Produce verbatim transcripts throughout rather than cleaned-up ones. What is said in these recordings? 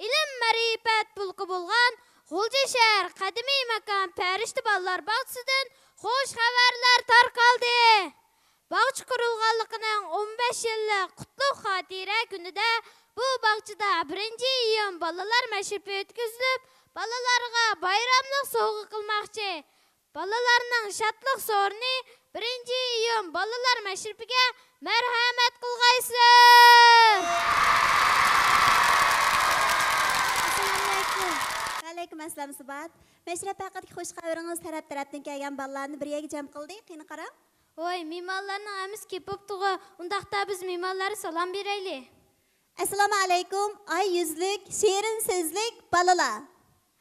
ئىلىم-مەرىپەت بۇلىقى بولغان غۇلجا شەھەر قەدىمىي ماكان پەرىشتە بالىلار باغچىسىدىن خۇش خەۋەرلەر تارقالدى. باغچە قۇرۇلغانلىقىنىڭ ئون بەش يىللىق قۇتلۇق خاتىرە كۈنىدە بۇ باغچىدا بىرىنچى ئىيۇن بالىلار مەشرىپى ئۆتكۈزۈلۈپ، بالىلارغا بايراملىق سوۋغا قىلماقچى. بالىلارنىڭ شادلىق سورۇنى بىرىنچى ئىيۇن بالىلار مەشرىپىگە مەرھەمەت قىلغايسىلەر! ئەسسالامۇئەلەيكۇم. ۋەئەلەيكۇم ئەسسالام، سۇبات. مەشرەپ ھەققىدىكى خۇش خەۋىرىڭىز تەرەپ-تەرەپتىن كەلگەن بالىلارنى بىر يەرگە جەم قىلدى. قېنى قاراڭ. ۋاي، مېھمانلارنىڭ ھەممىسى كېلىپ بوپتىغۇ، ئۇنداقتا بىز مېھمانلارغا سالام بېرەيلى. ئەسسالامۇئەلەيكۇم، ئاي يۈزلۈك، شېرىن سۆزلۈك بالىلار.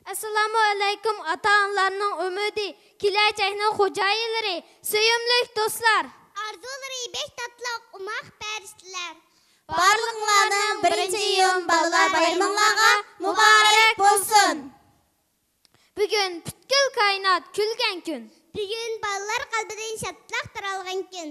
ئەسسالامۇئەلەيكۇم، ئاتا-ئانىلارنىڭ ئۈمىدى، كېلەچەكنىڭ خوجايىنلىرى، سۆيۈملۈك دوستلار. ئارزۇلىرى بەك تاتلىق، ئوماق پەرىشتىلەر. بارلىقلارنىڭ بىرىنچى ئىيۇن بالىلار بايرىمىڭلارغا مۇبارەك بولسۇن! بۈگۈن پۈتكۈل كائىنات كۈلگەن كۈن. بۈگۈن بالىلار قەلبىدىن شادلىق تارالغان كۈن.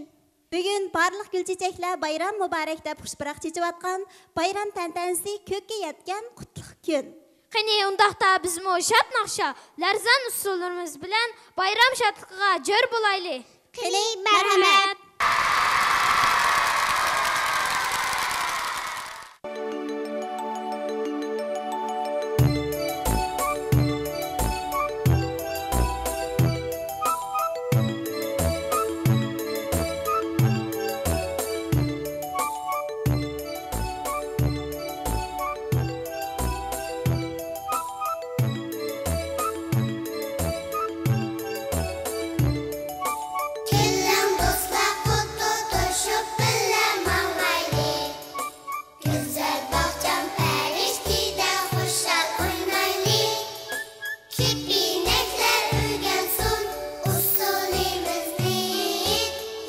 بۈگۈن بارلىق گۈل چېچەكلەر بايرام مۇبارەك دەپ خۇش پۇراق چېچىۋاتقان، بايرام تەنتەنىسى كۆككە يەتكەن قۇتلۇق كۈن. قېنى، ئۇنداقتا بىزمۇ شاد ناخشا، لەرزان ئۇسسۇللىرىمىز بىلەن بايرام شادلىقىغا جۆر بولايلى. قېنى، مەرھەمەت. كېلىڭ دوستلار، قول تۇتۇشۇپ بىللە ماڭايلى. گۈزەل باغچام پەرىشتىدە خۇشال ئوينايلى. كېپىنەكلەر ئۆگەنسۇن ئۇسسۇلىمىزنى،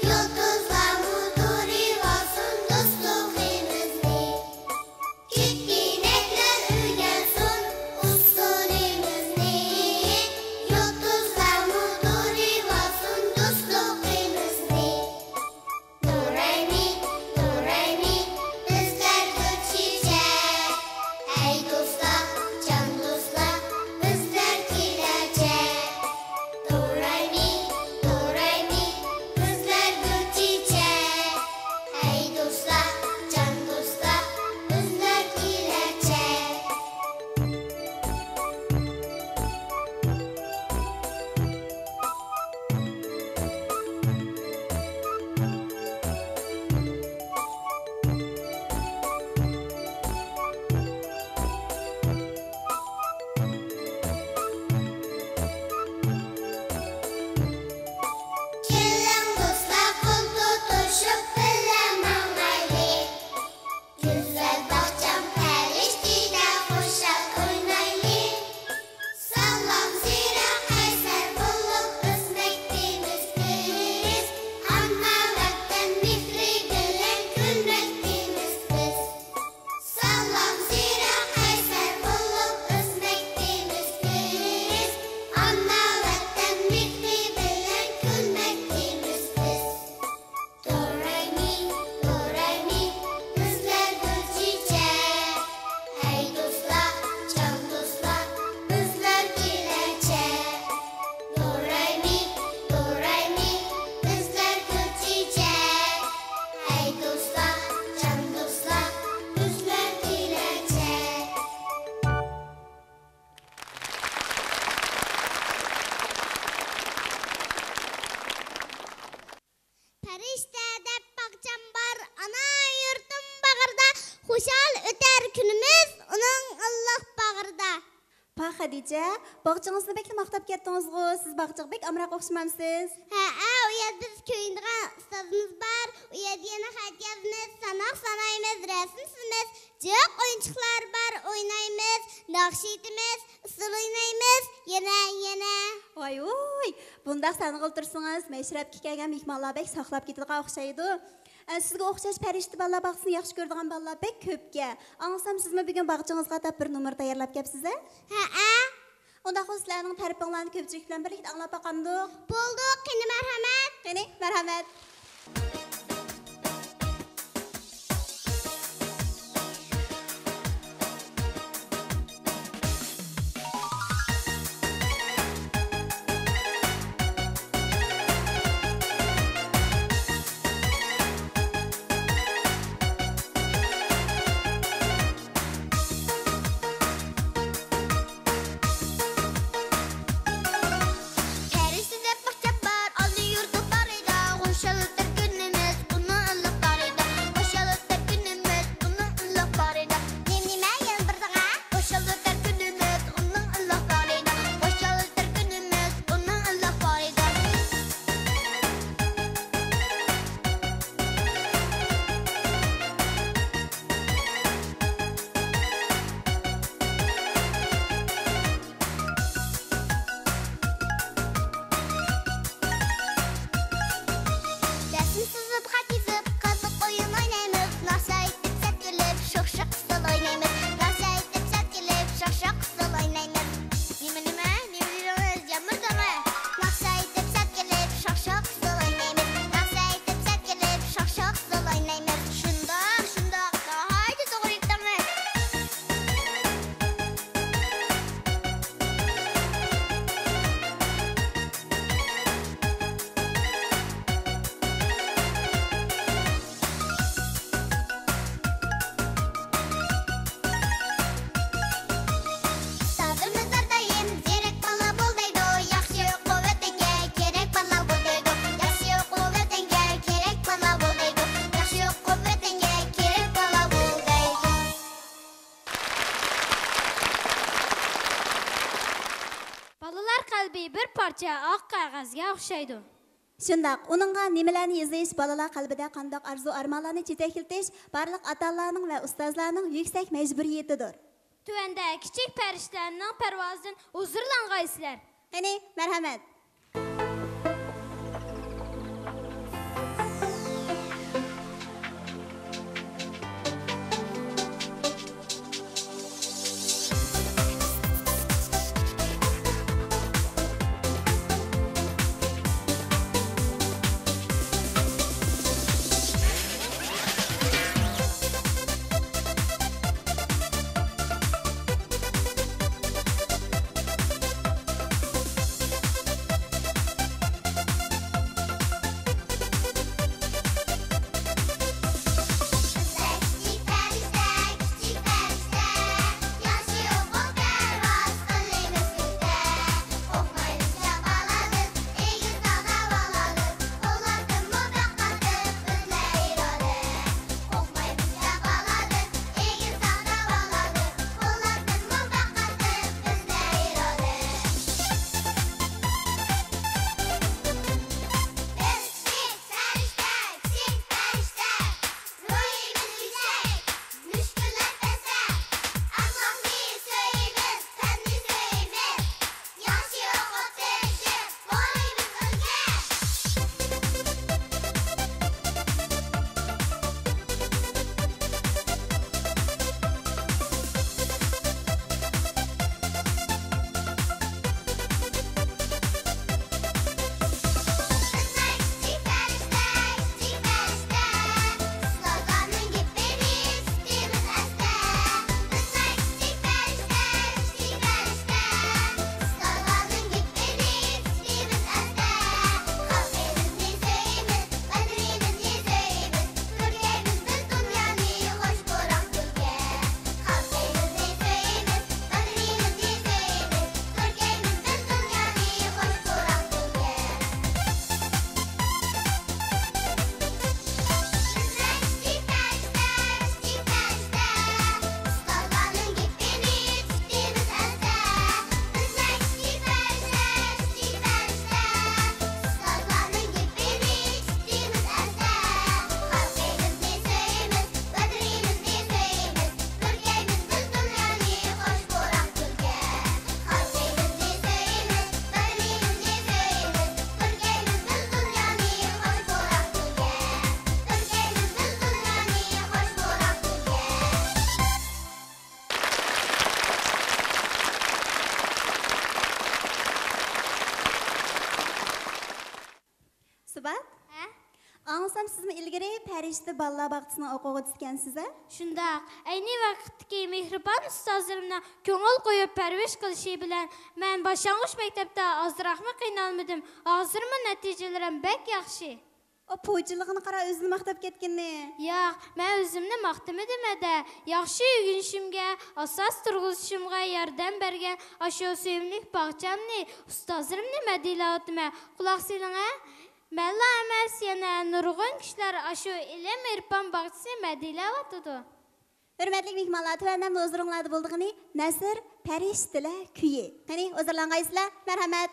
يۇلتۇزلارمۇ تۇرۇۋالسۇن دوستلۇقىمىزنى. كېپىنەكلەر ئۆگەنسۇن ئۇسسۇلىمىزنى، يۇلتۇزلارمۇ تۇرۇۋالسۇن دوستلۇقىمىزنى. دورايمى، دورايمى، بىزلەر گۈل چېچەك. ھەي دوستلار، جان دوستلار، بىزلەر كېلەچەك. دورايمى، دورايمى، بىزلەر گۈل چېچەك. ھەي دوستلار، جان دوستلار، بىزلەر كېلەچەك. كېلىڭ دوستلار، قول تۇتۇشۇپ بىللە ماڭايلى. گۈزەل باغچام پەرىشتىدە خۇشال ئوينايلى. سالام زېرەك قەيسەر بولۇپ ئۆسمەكتىمىز بىز. ئانا ۋەتەن مېھرى بىلەن كۈلمەكتىمىز بىز. سالام زېرەك قەيسەر بولۇپ ئۆسمەكتىمىز بىز. ئانا ۋەتەن مېھرى بىلەن كۈلمەكتىمىز بىز. دورايمى، دورايمى، بىزلەر گۈل چېچەك. ھەي دوستلار، جان دوستلار، بىزلەر كېلەچەك. دورايمى، دورايمى، بىزلەر گۈل چېچەك. ھەي دوستلار، جان دوستلار، بىزلەر كېلەچەك. پەرىشتە دەپ باغچام بار، ئانا يۇرتۇم باغرىدا، خۇشال ئۆتەر كۈنىمىز ئۇنىڭ ئىللىق باغرىدا. پاخ خەدىچە، باغچىڭىزنى بەكلا ماختاپ كەتتىڭىزغۇ، سىز باغچىغا بەك ئامراق ئوخشىمامسىز؟ ھەئە، ئۇ يەردە بىز كۆيۈنىدىغان ئۇستازىمىز بار، ئۇ يەردە يەنە خەت يازىمىز، ساناق سانايمىز، رەسىم سىزىمىز، جىق ئويۇنچۇقلار بار، ئوينايمىز، ناخشا ئېيتىمىز، ئۇسسۇل ئوينايمىز، يەنە، يەنە. ۋاي ۋۇي، بۇنداق سانىغىلى تۇرسىڭىز، مەشرەپكە كەلگەن مېھمانلار بەك ساقلاپ كېتىدىغان ئوخشايدۇ. ئە، سىزگە ئوخشاش پەرىشتە بالىلار باغچىسىنى ياخشى كۆرىدىغان بالىلار بەك كۆپكەن. ئاڭلىسام، سىزمۇ بۈگۈن باغچىڭىزغا ئاتاپ بىر نومۇر تەييارلاپ كەپسىز-ھە؟ ھەئە. ئۇنداق بولسا، سىلەرنىڭ تەرىپىڭلارنى كۆپچىلىك بىلەن بىرلىكتە ئاڭلاپ باقامدۇق؟ بولدى، قېنى، مەرھەمەت. قېنى، مەرھەمەت. بىر پارچە ئاق قەغەزگە ئوخشايدۇ. شۇنداق، ئۇنىڭغا نېمىلەرنى يېزىش، بالىلار قەلبىدە قانداق ئارزۇ-ئارمانلارنى چېچەكلىتىش، بارلىق ئاتا-ئانىلارنىڭ ۋە ئۇستازلارنىڭ يۈكسەك مەجبۇرىيىتىدۇر. تۆۋەندە كىچىك پەرىشتىلەرنىڭ پەرۋازىدىن ھۇزۇرلانغايسىلەر. قېنى، مەرھەمەت. سۇبات؟ ھە؟ ئاڭلىسام، سىزمۇ ئىلگىرى پەرىشتە بالىلار باغچىسىنىڭ ئوقۇغۇچىسى ئىكەنسىز، ھە؟ شۇنداق. ئەينى ۋاقىتتىكى مېھرىبان ئۇستازلىرىمنىڭ كۆڭۈل قويۇپ پەرۋىش قىلىشى بىلەن مەن باشلانغۇچ مەكتەپتە ئازراقمۇ قىينالمىدىم. ھازىرمۇ نەتىجىلىرىم بەك ياخشى. ئۇ پوچىلىقىنى قارا، ئۆزىنى ماختاپ كەتكىنى. ياق، مەن ئۆزۈمنى ماختىمىدىم ھەدە. ياخشى ئۆگىنىشىمگە ئاساس تۇرغۇزۇشۇمغا ياردەم بەرگەن ئاشۇ سۆيۈملۈك باغچامنى، ئۇستازلىرىمنى مەدھىيلەۋاتىمەن. قۇلاق سېلىڭە، مەنلا ئەمەس، يەنە نۇرغۇن كىشىلەر ئاشۇ ئىلىم-ئېرپان باغچىسىنى مەدھىيلەۋاتىدۇ. ھۆرمەتلىك مېھمانلار، تۆۋەندە ھۇزۇرۇڭلاردا بولىدىغىنى نەسر پەرىشتىلەر كۈيى. قېنى، ھۇزۇرلانغايسىلەر، مەرھەمەت.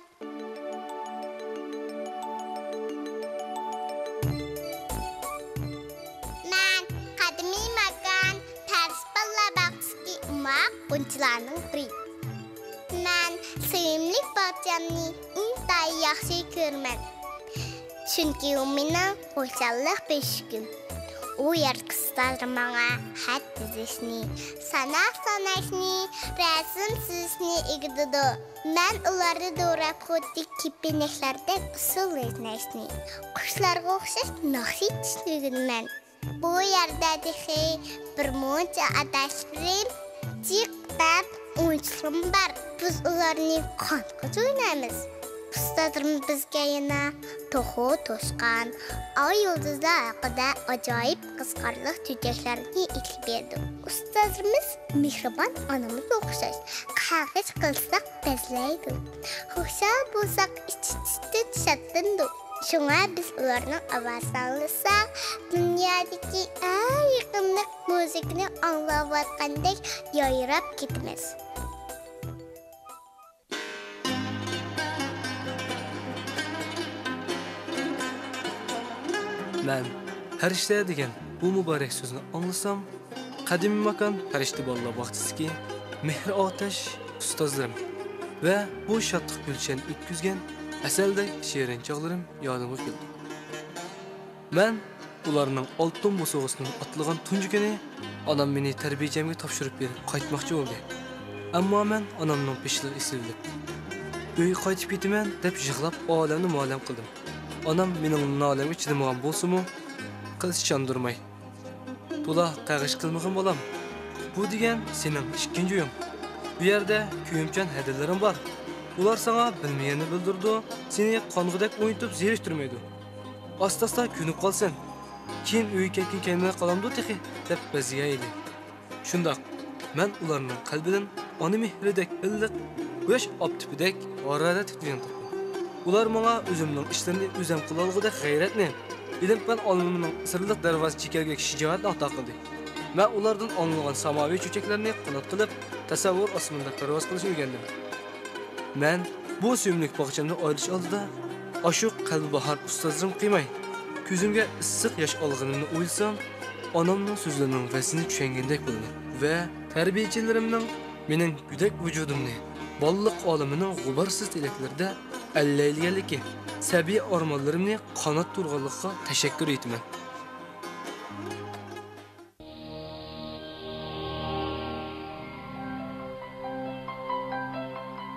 مەن قەدىمىي ماكان پەرىشتە بالىلار باغچىسىدىكى ئوماق ئويۇنچۇلارنىڭ بىرى. مەن سۆيۈملۈك باغچامنى ئىنتايىن ياخشى كۆرىمەن. چۈنكى ئۇ مېنىڭ خۇشاللىق بۆشۈكۈم. ئۇ يەردىكى ئۇستازلار ماڭا خەت يېزىشنى، ساناق ساناشنى، رەسىم سىزىشنى ئۆگىتىدۇ. مەن ئۇلارنى دوراپ، خۇددى كېپىنەكلەردەك ئۇسسۇل ئويناشنى، قۇشلارغا ئوخشاش ناخشا ئېيتىشنى ئۆگىنىمەن. بۇ يەردە تېخى بىر مۇنچە ئاداشلىرىم، جىق دەپ ئويۇنچۇقلىرىم بار. بىز ئۇلارنى قانغۇچە ئوينايمىز. ئۇستازلىرىم بىزگە يەنە توخۇ، توشقان، ئاي، يۇلدۇزلار ھەققىدە ئاجايىپ قىزىقارلىق چۆچەكلەرنى ئېيتىپ بېرىدۇ. ئۇستازلىرىمىز مېھرىبان ئانىمىزغا ئوخشاش، قەغەز قىلساق بەزلەيدۇ. خۇشال بولساق ئىچ-ئىچتىن شادلىنىدۇ. شۇڭا بىز ئۇلارنىڭ ئاۋازىنى ئاڭلىساق، دۇنيادىكى ئەڭ يېقىملىق مۇزىكىنى ئاڭلاۋاتقاندەك يايراپ كېتىمىز. مەن پەرىشتە دېگەن بۇ مۇبارەك سۆزنى ئاڭلىسام، قەدىمىي ماكان پەرىشتە بالىلار باغچىسىدىكى مېھرى ئاتەش ئۇستازلىرىم ۋە بۇ شادلىق گۈلشەن ئۆتكۈزگەن ئەسەلدەك شېرىن چاغلىرىم يادىمغا كېلىدۇ. مەن ئۇلارنىڭ ئالتۇن بوسۇغىسىنى ئاتلىغان تۇنجى كۈنى ئانام مېنى تەربىيەچەمگە تاپشۇرۇپ بېرىپ قايتماقچى بولدى. ئەمما مەن ئانامنىڭ پېشىلىغا ئېسىلىپ، ئۆيگە قايتىپ كېتىمەن دەپ يىغلاپ ئالەمنى مالەم قىلدىم. ئانام مېنىڭ نالەمگە چىدىمىغان بولسىمۇ، قىلچە چاندۇرماي، تولا قەغىش قىلمىغىن بالام. بۇ دېگەن سېنىڭ ئىككىنچى ئۆيۈڭ. بۇ يەردە كۆيۈمچان ھەدىلىرىڭ بار. ئۇلار ساڭا بىلمىگەننى بىلدۈرىدۇ، سېنى قانغۇدەك ئوينىتىپ زېرىكتۈرمەيدۇ. ئاستا-ئاستا كۆنۈپ قالىسەن. كېيىن ئۆيگە كەتكۈڭ كەلمەي قالامدۇ تېخى؟ دەپ بەزلىگەن ئىدى. شۇنداق، مەن ئۇلارنىڭ قەلبىدىن ئانا مېھرىدەك ئىللىق، قۇياش ئاپتىپىدەك ھارارەتلىك دۇنيانى تاپتىم. ئۇلار ماڭا ئۆزۈمنىڭ ئىشلىرىنى ئۆزۈم قىلالىغۇدەك غەيرەتنى، ئىلىم-پەن ئالىمىنىڭ سىرلىق دەرۋازىسى چېكەلگەك شىجائەتنى ئاتا قىلدى. مەن ئۇلاردىن ئاڭلىغان ساماۋى چۆچەكلەرنى قانات قىلىپ، تەسەۋۋۇر ئاسمىنىدا پەرۋاز قىلىشنى ئۆگەندىم. مەن بۇ سۆيۈملۈك باغچامدىن ئايرىلىش ئالدىدا، ئاشۇ قەلبى باھار ئۇستازلىرىم قىيماي، كۆزۈمگە ئىسسىق ياش ئالغىنىمنى ئويلىسام، ئانامنىڭ سۆزلىرىنىڭ ۋەزنىنى چۈشەنگەندەك بولىمەن ۋە تەربىيەچىلىرىمنىڭ مېنىڭ گۆدەك ۋۇجۇدۇمنى بالىلىق ئالىمىنىڭ غۇبارسىز تىلەكلىرىدە ئەللەيلىگەنلىكى، سەبىي ئارمانلىرىمنى قانات تۇرغانلىقىغا تەشەككۈر ئېيتىمەن.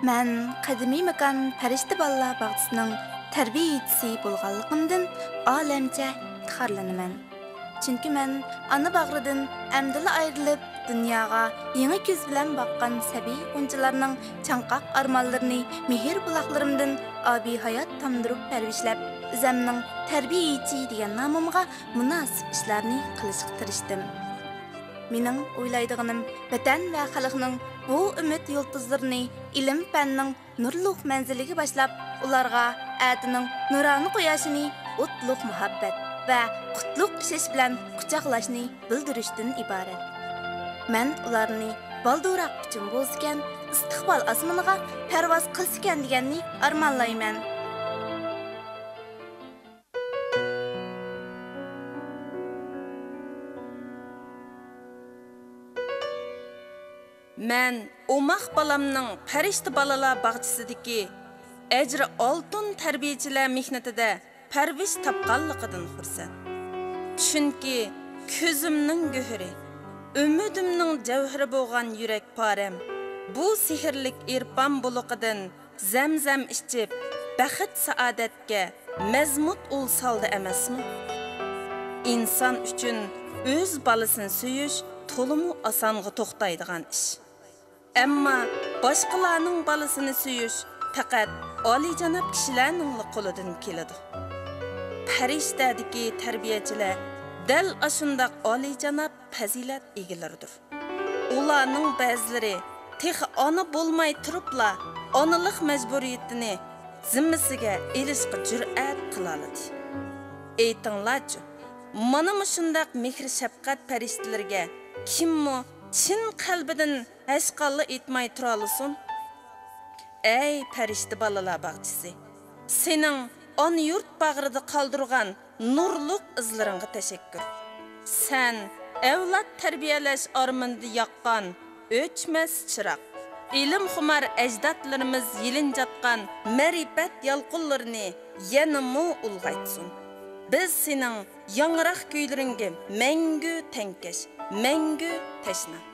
مەن قەدىمىي ماكان پەرىشتە بالىلار باغچىسىنىڭ تەربىيەچىسى بولغانلىقىمدىن ئالەمچە ئىپتىخارلىنىمەن. چۈنكى مەن ئانا باغرىدىن ئەمدىلا ئايرىلىپ، دۇنياغا يېڭى كۆز بىلەن باققان سەبىي غۇنچىلارنىڭ چاڭقاق ئارمانلىرىنى مېھىر بۇلاقلىرىمدىن ئابىي ھايات تامدۇرۇپ پەرۋىشلەپ، ئۆزەمنىڭ تەربىيەچى دېگەن نامىمغا مۇناسىپ ئىشلارنى قىلىشقا تىرىشتىم. مېنىڭ ئويلايدىغىنىم، ۋەتەن ۋە خەلقنىڭ بۇ ئۈمىد يۇلتۇزلىرىنى ئىلىم-پەننىڭ نۇرلۇق مەنزىلىگە باشلاپ، ئۇلارغا ئەتىنىڭ نۇرانە قۇياشىنى ئوتلۇق مۇھەببەت ۋە قۇتلۇق ئىشەنچ بىلەن قۇچاقلاشنى بىلدۈرۈشتىن ئىبارەت. مەن ئۇلارنى بالدۇراق ئۇچۇم بولسىكەن، ئىستىقبال ئاسمىنىغا پەرۋاز قىلسىكەن دېگەننى ئارمانلايمەن. مەن ئوماق بالامنىڭ پەرىشتە بالىلار باغچىسىدىكى ئەجرى ئالتۇن تەربىيەچىلەر مېھنىتىدە پەرۋىش تاپقانلىقىدىن خۇرسەن. چۈنكى كۆزۈمنىڭ گۆھىرى، ئۈمىدىمنىڭ جەۋھىرى بولغان يۈرەك پارەم بۇ سېھىرلىك ئېرپان بۇلىقىدىن زەمزەم ئىچىپ، بەخت-سائادەتكە مەزمۇت ئۇل سالدى ئەمەسمۇ؟ ئىنسان ئۈچۈن ئۆز بالىسىنى سۆيۈش تولىمۇ ئاسانغا توختايدىغان ئىش. ئەمما باشقىلارنىڭ بالىسىنى سۆيۈش پەقەت ئالىيجاناب كىشىلەرنىڭلا قولىدىن كېلىدۇ. پەرىشتەدىكى تەربىيەچىلەر دەل ئاشۇنداق ئالىيجاناب پەزىلەت ئىگىلىرىدۇر. ئۇلارنىڭ بەزىلىرى تېخى ئانا بولماي تۇرۇپلا ئانىلىق مەجبۇرىيىتىنى زىممىسىگە ئېلىشقا جۈرئەت قىلالىدى. ئېيتىڭلارچۇ، مانا مۇشۇنداق مېھىر-شەپقەت پەرىشتىلىرىگە كىممۇ چىن قەلبىدىن ھەشقاللا ئېيتماي تۇرالىسۇن؟ ئەي پەرىشتە بالىلار باغچىسى! سېنىڭ ئانا يۇرت باغرىدا قالدۇرغان نۇرلۇق ئىزلىرىڭغا تەشەككۈر. سەن ئەۋلاد تەربىيەلەش ئارمىنىدا ياققان ئۆچمەس چىراغ، ئىلىمخۇمار ئەجدادلىرىمىز يېلىنجاتقان مەرىپەت يالقۇنلىرىنى يەنىمۇ ئۇلغايتسۇن. بىز سېنىڭ ياڭراق كۈيلىرىڭگە مەڭگۈ تەڭكەش، مەڭگۈ تەشنا.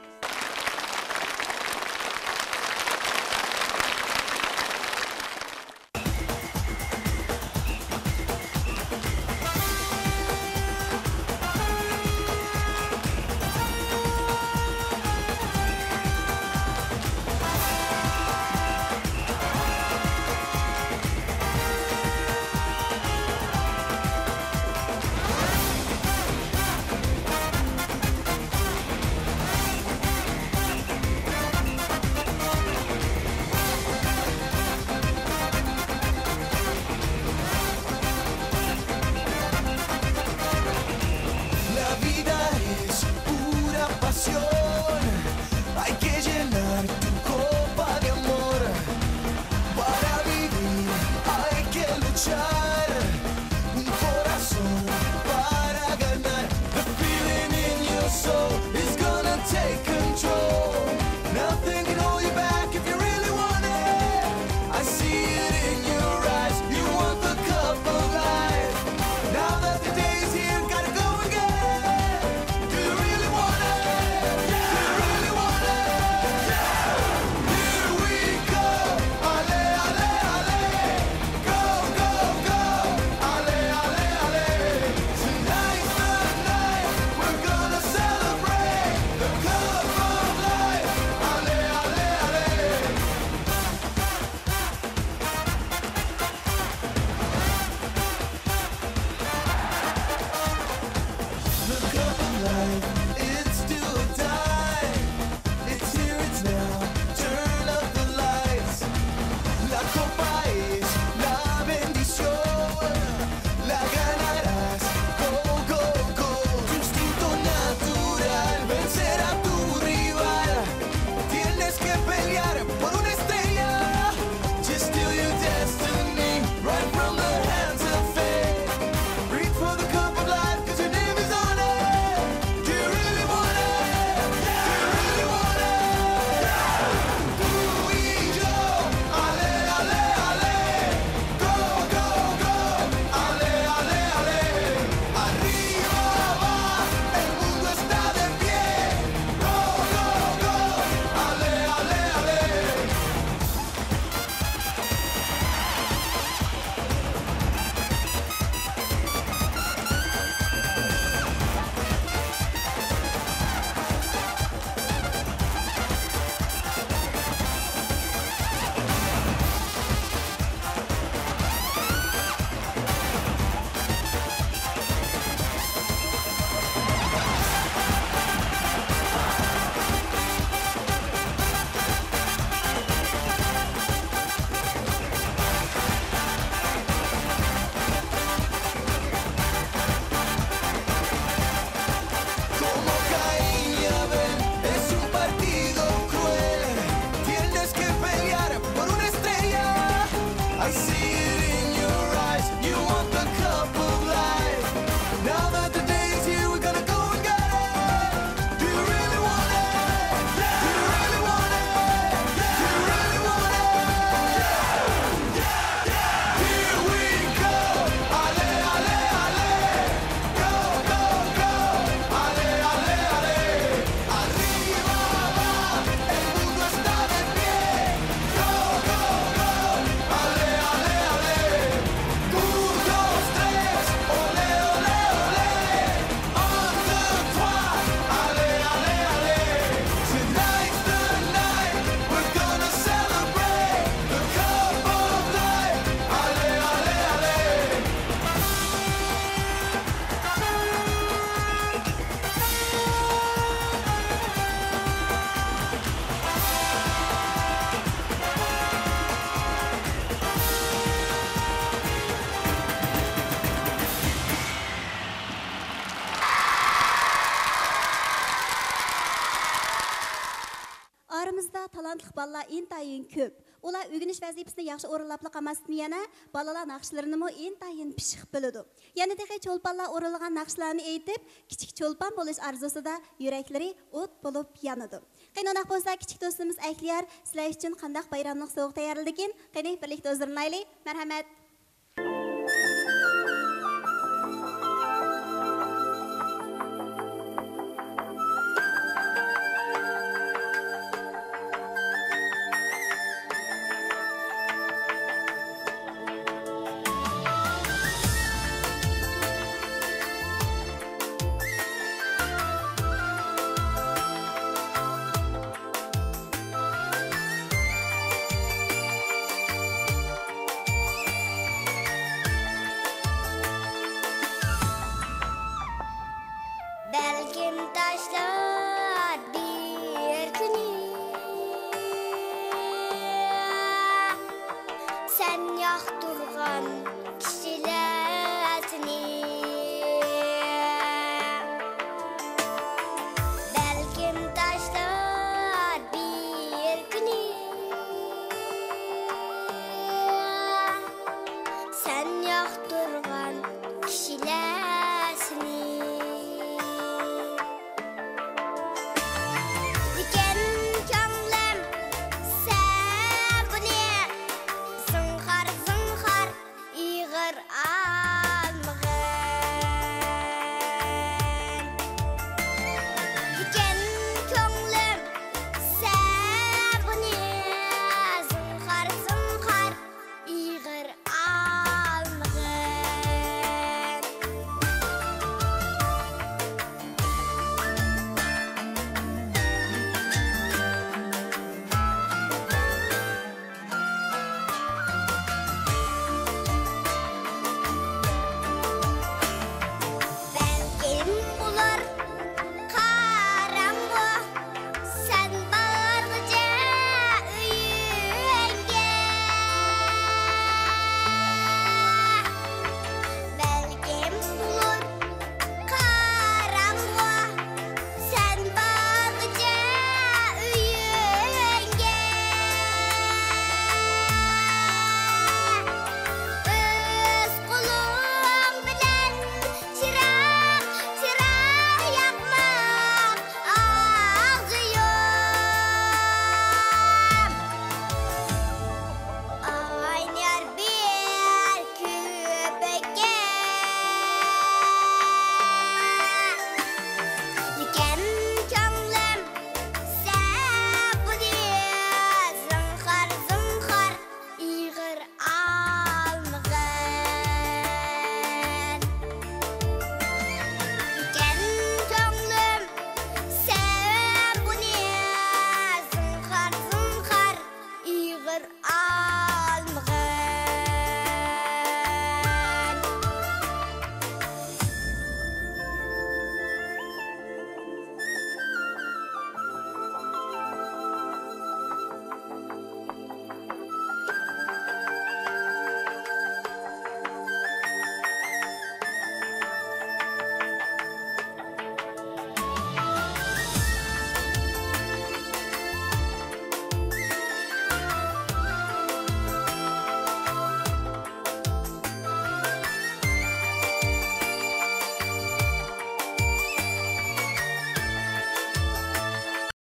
شەھىرىمىزدە تالانتلىق بالىلار ئىنتايىن كۆپ. ئۇلار ئۆگىنىش ۋەزىپىسىنى ياخشى ئورۇنلاپلا قالماستىن يەنە بالىلار ناخشىلىرىنىمۇ ئىنتايىن پىششىق بىلىدۇ. يەنە تېخى چولپانلار ئورۇنلىغان ناخشىلارنى ئېيتىپ، كىچىك چولپان بولۇش ئارزۇسىدا يۈرەكلىرى ئوت بولۇپ يانىدۇ. قېنى ئۇنداق بولسا، كىچىك دوستىمىز ئەھلىيار سىلەر ئۈچۈن قانداق بايراملىق سوۋغا تەييارلىدىكىن؟ قېنى بىرلىكتە ھۇزۇرلىنايلى. مەرھەمەت.